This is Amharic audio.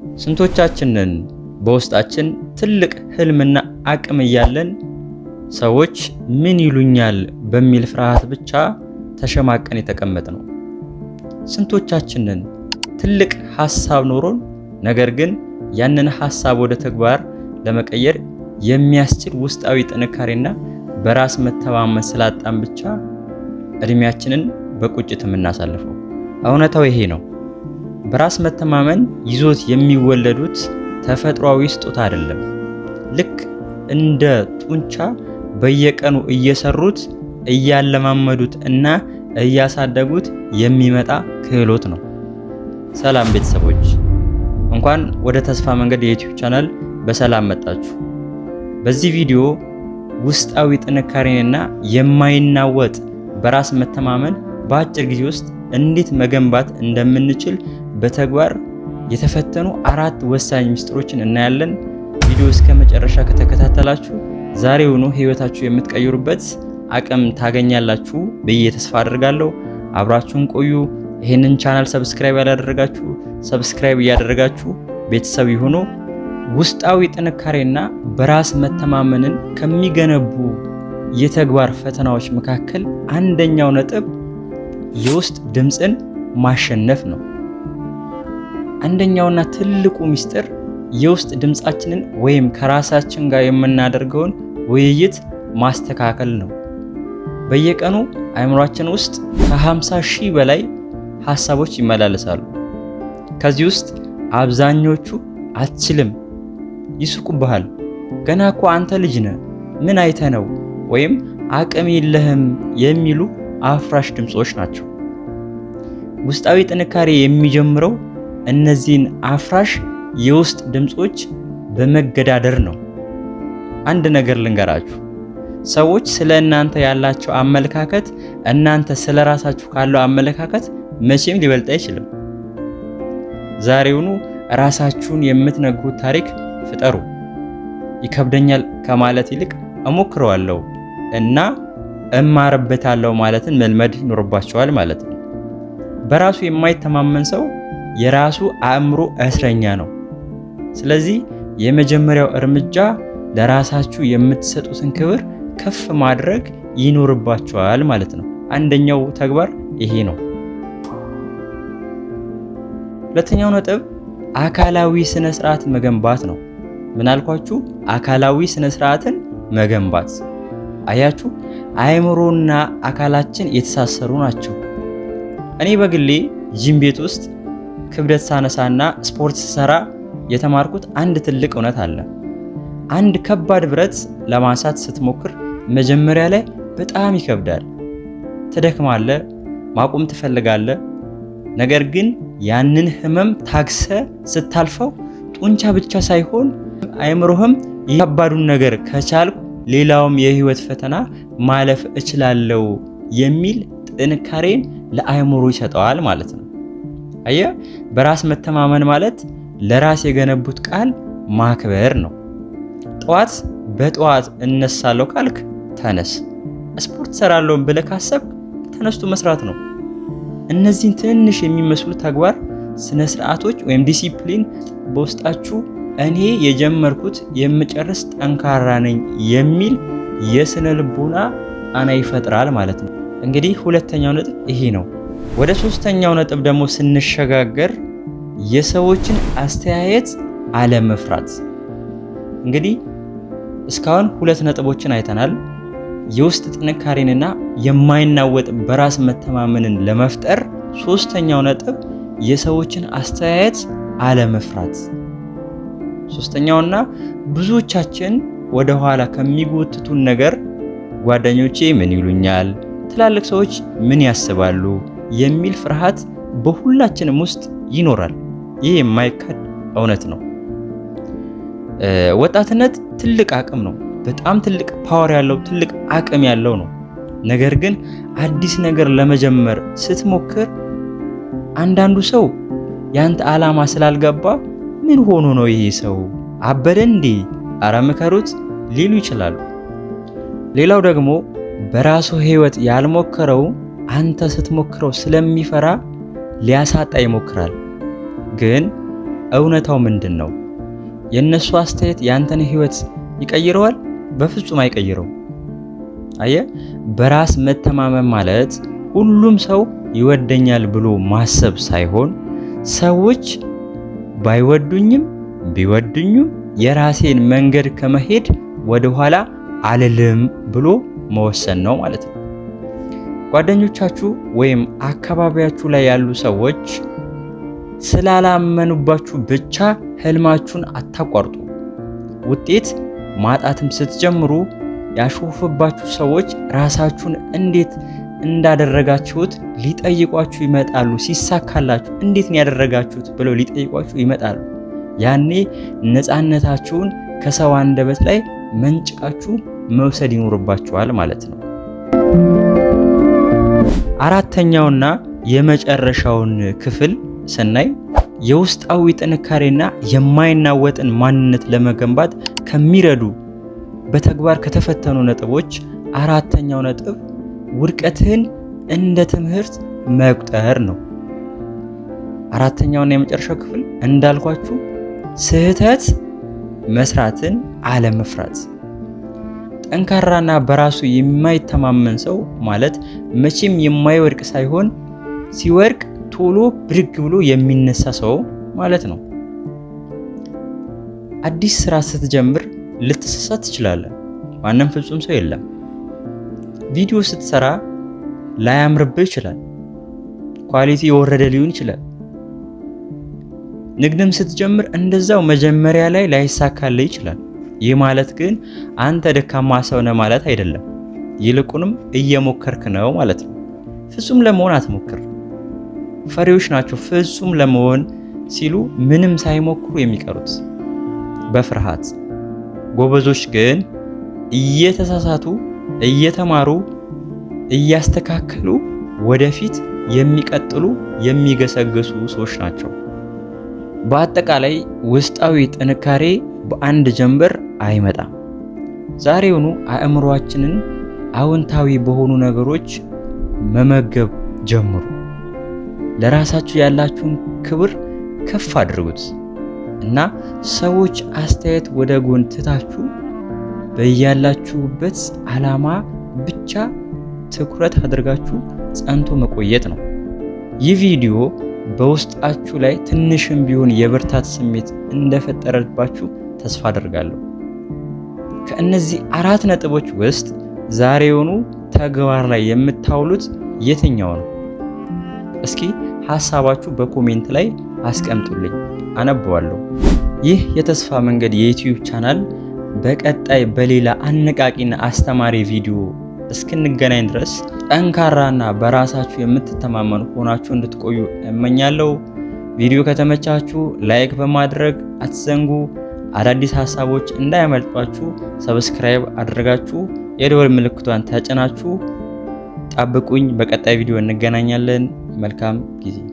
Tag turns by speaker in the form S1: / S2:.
S1: ስንቶቻችንን በውስጣችን ትልቅ ህልምና አቅም እያለን ሰዎች ምን ይሉኛል በሚል ፍርሃት ብቻ ተሸማቀን የተቀመጥነው? ስንቶቻችንን ትልቅ ሐሳብ ኖሮን ነገር ግን ያንን ሐሳብ ወደ ተግባር ለመቀየር የሚያስችል ውስጣዊ ጥንካሬና በራስ መተማመን ስላጣን ብቻ እድሜያችንን በቁጭት የምናሳልፈው? እውነታው ይሄ ነው። በራስ መተማመን ይዞት የሚወለዱት ተፈጥሯዊ ስጦታ አይደለም። ልክ እንደ ጡንቻ በየቀኑ እየሰሩት፣ እያለማመዱት እና እያሳደጉት የሚመጣ ክህሎት ነው። ሰላም ቤተሰቦች፣ እንኳን ወደ ተስፋ መንገድ የ YouTube channel በሰላም መጣችሁ። በዚህ ቪዲዮ ውስጣዊ ጥንካሬንና የማይናወጥ በራስ መተማመን በአጭር ጊዜ ውስጥ እንዴት መገንባት እንደምንችል በተግባር የተፈተኑ አራት ወሳኝ ምስጢሮችን እናያለን። ቪዲዮ እስከ መጨረሻ ከተከታተላችሁ ዛሬውኑ ህይወታችሁ የምትቀይሩበት አቅም ታገኛላችሁ ብዬ ተስፋ አድርጋለሁ። አብራችሁን ቆዩ። ይህንን channel subscribe ያላደረጋችሁ subscribe እያደረጋችሁ ቤተሰብ ይሁኑ። ውስጣዊ ጥንካሬና በራስ መተማመንን ከሚገነቡ የተግባር ፈተናዎች መካከል አንደኛው ነጥብ የውስጥ ድምፅን ማሸነፍ ነው። አንደኛውና ትልቁ ምስጢር የውስጥ ድምፃችንን ወይም ከራሳችን ጋር የምናደርገውን ውይይት ማስተካከል ነው። በየቀኑ አእምሯችን ውስጥ ከ50 ሺህ በላይ ሐሳቦች ይመላለሳሉ። ከዚህ ውስጥ አብዛኞቹ አትችልም፣ ይስቁብሃል፣ ገና እኮ አንተ ልጅ ነህ፣ ምን አይተህ ነው፣ ወይም አቅም የለህም የሚሉ አፍራሽ ድምፆች ናቸው። ውስጣዊ ጥንካሬ የሚጀምረው እነዚህን አፍራሽ የውስጥ ድምፆች በመገዳደር ነው። አንድ ነገር ልንገራችሁ። ሰዎች ስለ እናንተ ያላቸው አመለካከት እናንተ ስለ ራሳችሁ ካለው አመለካከት መቼም ሊበልጥ አይችልም። ዛሬውኑ ራሳችሁን የምትነግሩት ታሪክ ፍጠሩ። ይከብደኛል ከማለት ይልቅ እሞክረዋለሁ እና እማርበታለሁ ማለትን መልመድ ይኖርባችኋል ማለት ነው። በራሱ የማይተማመን ሰው የራሱ አእምሮ እስረኛ ነው። ስለዚህ የመጀመሪያው እርምጃ ለራሳችሁ የምትሰጡትን ክብር ከፍ ማድረግ ይኖርባችኋል ማለት ነው። አንደኛው ተግባር ይሄ ነው። ሁለተኛው ነጥብ አካላዊ ስነ ስርዓት መገንባት ነው። ምን አልኳችሁ? አካላዊ ስነ ስርዓትን መገንባት። አያችሁ፣ አእምሮና አካላችን የተሳሰሩ ናቸው። እኔ በግሌ ጂም ቤት ውስጥ ክብደት ሳነሳና ስፖርት ስሰራ የተማርኩት አንድ ትልቅ እውነት አለ። አንድ ከባድ ብረት ለማንሳት ስትሞክር መጀመሪያ ላይ በጣም ይከብዳል። ትደክማለህ፣ ማቆም ትፈልጋለህ። ነገር ግን ያንን ህመም ታግሰ ስታልፈው ጡንቻ ብቻ ሳይሆን አእምሮህም የከባዱን ነገር ከቻልኩ ሌላውም የህይወት ፈተና ማለፍ እችላለሁ የሚል ጥንካሬን ለአእምሮ ይሰጠዋል ማለት ነው። አየህ፣ በራስ መተማመን ማለት ለራስ የገነቡት ቃል ማክበር ነው። ጠዋት በጠዋት እነሳለሁ ካልክ ተነስ። ስፖርት ሰራለሁ ብለህ ካሰብክ ተነስቶ መስራት ነው። እነዚህን ትንንሽ የሚመስሉ ተግባር ስነ ስርዓቶች ወይም ዲሲፕሊን በውስጣችሁ እኔ የጀመርኩት የምጨርስ ጠንካራ ነኝ የሚል የስነ ልቦና ጫና ይፈጥራል ማለት ነው። እንግዲህ ሁለተኛው ነጥብ ይሄ ነው። ወደ ሶስተኛው ነጥብ ደግሞ ስንሸጋገር የሰዎችን አስተያየት አለመፍራት። እንግዲህ እስካሁን ሁለት ነጥቦችን አይተናል። የውስጥ ጥንካሬንና የማይናወጥ በራስ መተማመንን ለመፍጠር ሶስተኛው ነጥብ የሰዎችን አስተያየት አለመፍራት። ሶስተኛውና ብዙዎቻችን ወደ ኋላ ከሚጎትቱን ነገር ጓደኞቼ ምን ይሉኛል፣ ትላልቅ ሰዎች ምን ያስባሉ የሚል ፍርሃት በሁላችንም ውስጥ ይኖራል። ይህ የማይካድ እውነት ነው። ወጣትነት ትልቅ አቅም ነው። በጣም ትልቅ power ያለው፣ ትልቅ አቅም ያለው ነው። ነገር ግን አዲስ ነገር ለመጀመር ስትሞክር አንዳንዱ ሰው ያንተ ዓላማ ስላልገባ ምን ሆኖ ነው ይሄ ሰው አበደ እንዴ? አረ ምከሩት ሊሉ ይችላሉ። ሌላው ደግሞ በራሱ ሕይወት ያልሞከረው አንተ ስትሞክረው ስለሚፈራ ሊያሳጣ ይሞክራል። ግን እውነታው ምንድን ነው? የእነሱ አስተያየት ያንተን ህይወት ይቀይረዋል? በፍጹም አይቀይረውም። አየህ፣ በራስ መተማመን ማለት ሁሉም ሰው ይወደኛል ብሎ ማሰብ ሳይሆን ሰዎች ባይወዱኝም ቢወዱኝም የራሴን መንገድ ከመሄድ ወደኋላ አልልም ብሎ መወሰን ነው ማለት ነው። ጓደኞቻችሁ ወይም አካባቢያችሁ ላይ ያሉ ሰዎች ስላላመኑባችሁ ብቻ ህልማችሁን አታቋርጡ። ውጤት ማጣትም ስትጀምሩ ያሾፉባችሁ ሰዎች ራሳችሁን እንዴት እንዳደረጋችሁት ሊጠይቋችሁ ይመጣሉ። ሲሳካላችሁ እንዴት ነው ያደረጋችሁት ብለው ሊጠይቋችሁ ይመጣሉ። ያኔ ነፃነታችሁን ከሰው አንደበት ላይ መንጭቃችሁ መውሰድ ይኖርባችኋል ማለት ነው። አራተኛውና የመጨረሻውን ክፍል ስናይ የውስጣዊ ጥንካሬና የማይናወጥን ማንነት ለመገንባት ከሚረዱ በተግባር ከተፈተኑ ነጥቦች አራተኛው ነጥብ ውድቀትህን እንደ ትምህርት መቁጠር ነው። አራተኛውና የመጨረሻው ክፍል እንዳልኳችሁ ስህተት መስራትን አለመፍራት። ጠንካራና በራሱ የማይተማመን ሰው ማለት መቼም የማይወድቅ ሳይሆን ሲወድቅ ቶሎ ብድግ ብሎ የሚነሳ ሰው ማለት ነው። አዲስ ስራ ስትጀምር ልትሳሳት ትችላለህ። ማንም ፍጹም ሰው የለም። ቪዲዮ ስትሰራ ላያምርብህ ይችላል። Quality የወረደ ሊሆን ይችላል። ንግድም ስትጀምር እንደዛው መጀመሪያ ላይ ላይሳካልህ ይችላል። ይህ ማለት ግን አንተ ደካማ ሰው ነህ ማለት አይደለም። ይልቁንም እየሞከርክ ነው ማለት ነው። ፍጹም ለመሆን አትሞክር። ፈሪዎች ናቸው ፍጹም ለመሆን ሲሉ ምንም ሳይሞክሩ የሚቀሩት በፍርሃት። ጎበዞች ግን እየተሳሳቱ እየተማሩ እያስተካከሉ ወደፊት የሚቀጥሉ የሚገሰግሱ ሰዎች ናቸው። በአጠቃላይ ውስጣዊ ጥንካሬ በአንድ ጀንበር አይመጣም። ዛሬውኑ አእምሯችንን አዎንታዊ በሆኑ ነገሮች መመገብ ጀምሩ። ለራሳችሁ ያላችሁን ክብር ከፍ አድርጉት እና ሰዎች አስተያየት ወደ ጎን ትታችሁ በያላችሁበት ዓላማ ብቻ ትኩረት አድርጋችሁ ጸንቶ መቆየት ነው። ይህ ቪዲዮ በውስጣችሁ ላይ ትንሽም ቢሆን የብርታት ስሜት እንደፈጠረባችሁ ተስፋ አደርጋለሁ። ከእነዚህ አራት ነጥቦች ውስጥ ዛሬውኑ ተግባር ላይ የምታውሉት የትኛው ነው? እስኪ ሐሳባችሁ በ comment ላይ አስቀምጡልኝ፣ አነበዋለሁ። ይህ የተስፋ መንገድ የ YouTube channel በቀጣይ በሌላ አነቃቂና አስተማሪ ቪዲዮ እስክንገናኝ ድረስ ጠንካራና በራሳችሁ የምትተማመኑ ሆናችሁ እንድትቆዩ እመኛለሁ። ቪዲዮ ከተመቻችሁ like በማድረግ አትዘንጉ። አዳዲስ ሀሳቦች እንዳያመልጧችሁ subscribe አድርጋችሁ የደወል ምልክቷን ተጭናችሁ ጠብቁኝ። በቀጣይ ቪዲዮ እንገናኛለን። መልካም ጊዜ።